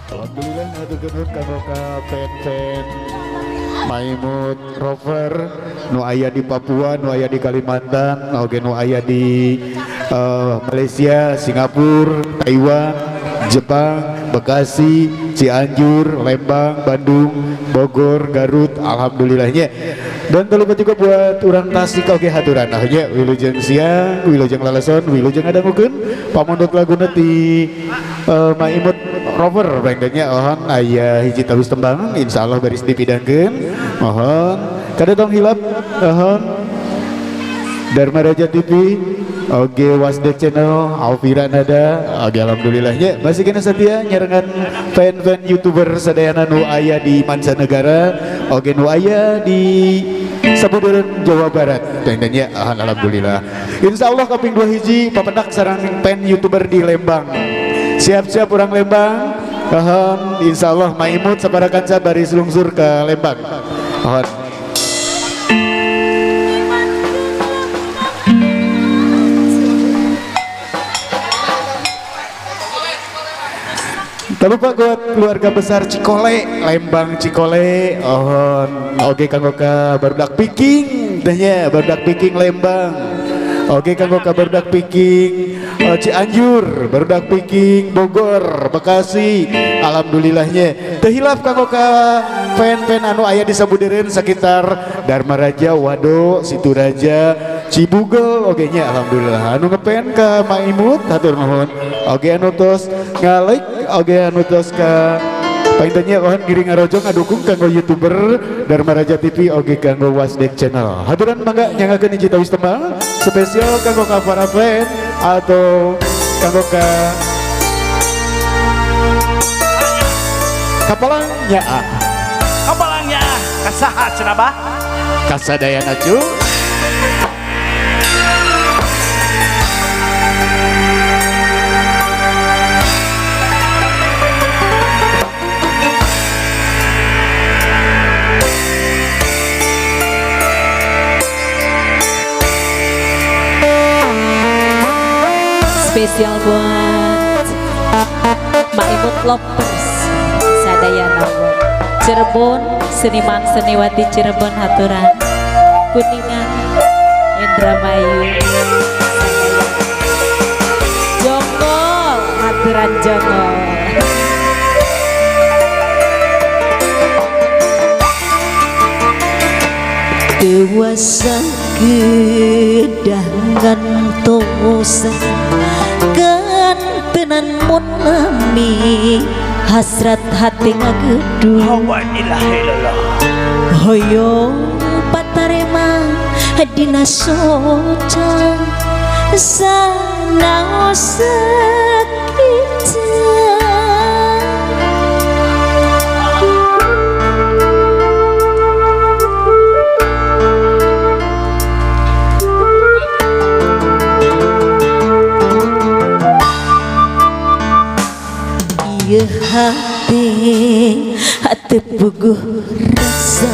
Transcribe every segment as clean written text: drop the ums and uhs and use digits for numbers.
Alhamdulillah hatur nuhun kanggo ka fan-fan Maimut Rover nu aya di Papua, nu aya di Kalimantan, oge nu aya di Malaysia, Singapura, Taiwan, Jepang, Bekasi, Cianjur, Lembang, Bandung, Bogor, Garut, alhamdulillahnya. Dan tak lupa juga buat urang Tasik oge haturan nya, wilujeng siang, wilujeng lalason, wilujeng ngadangukeun pamondot laguna ti Maimut Rover bangkanya. Mohon aya hiji tawis tembang, insyaallah baris dipidangkeun. Mohon kada tong hilap, mohon Dharma Raja TV oge, Wasdek Channel, Alvira Nada oge, alhamdulillahnya masih kena setia nyarengan fan-fan YouTuber sadayana nu aya di mancanegara oge nu aya di sabudeureun Jawa Barat tanya. Alhamdulillah, insyaallah kaping 2 hiji papendak sareng fan YouTuber di Lembang. Siap-siap orang Lembang. Mohon insyaallah Maimut sapara kanca baris lungsur ke Lembang. Mohon. Tak lupa buat keluarga besar Cikole, Lembang Cikole, mohon oke kanggo ka barudak Viking, tanya barudak Viking Lembang. Oke kanggo ka barudak Viking Cianjur, barudak Viking Bogor, Bekasi, alhamdulillahnya. Teu hilaf kanggo ka fan-fan anu aya di sabudeureun sekitar Dharma Raja, Wado, Situraja, Cibugel oge nya, alhamdulillah. Anu ngepen ka Maimut hatur nuhun. Oge anu tos ngalike, oge anu tos ka paintennya, mohon giring ngarojong ngadukung kanggo YouTuber Dharma Raja TV oge kanggo Wasdek Channel. Haturan mangga nyangakeun hiji tawis tembang spesial kanggo ka para fan atau kanggo ka kapalang nyaa. Kapalangnya kasaha cenah, Bah? Kasadayana cu. Spesial buat Maimut Lovers sadayana, Cirebon, seniman seniwati Cirebon haturan, Kuningan, Indramayu sadayana, Jonggol haturan, Jonggol. Dewasa kedah ngantosan kantenan mun lami hasrat hati ngagedung. La ilaha illallah. Hoyong patarema dina soca sanaos sakitu. Ieu hati hati puguh rasa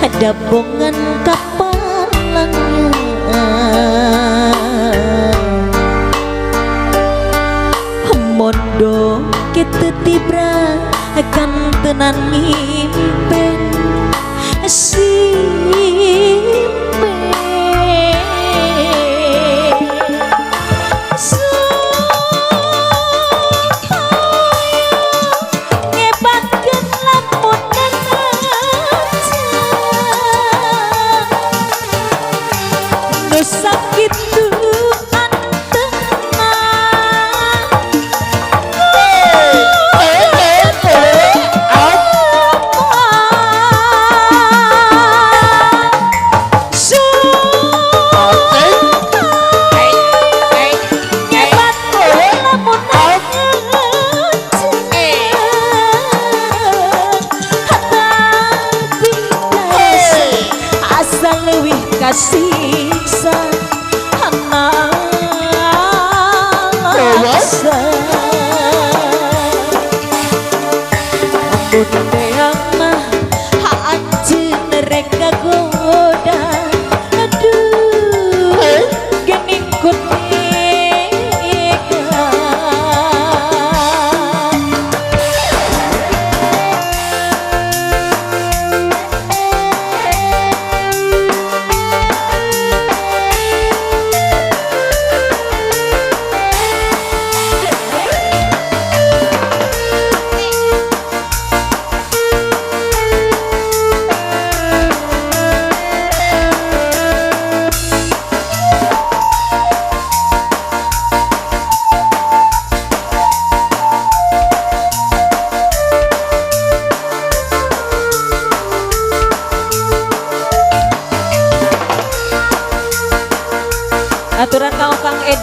ada bongan kapalangnya mondo kitu tibra akan tenan ngimpen simpen. Ngebatkeun lamun aja nu sakitu antena.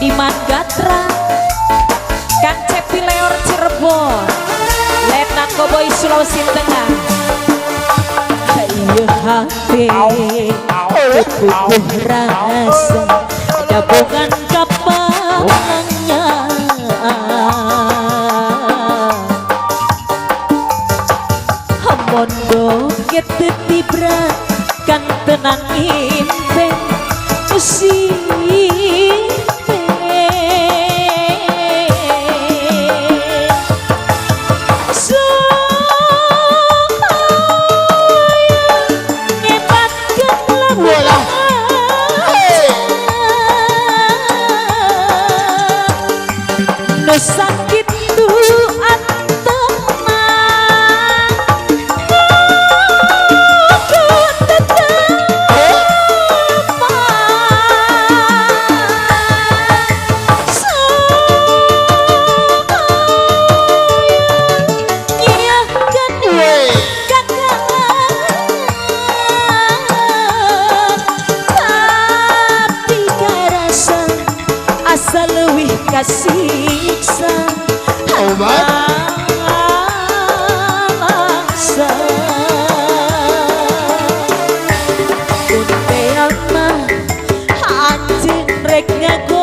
Diman Gatra, Kang Cepi Leor Cirebon, Letnan Koboy Sulawesi Tengah. Ieu hate pupuh rasa gabungan kapalangnya. Mondo teu tibra kan tenan impen nu sakitu antema ku tetepan nyiahkeun kakangan tapi karasa asa leuwih kasiksa. Obat. Alangsa Kunteang mah anjeun rek ngago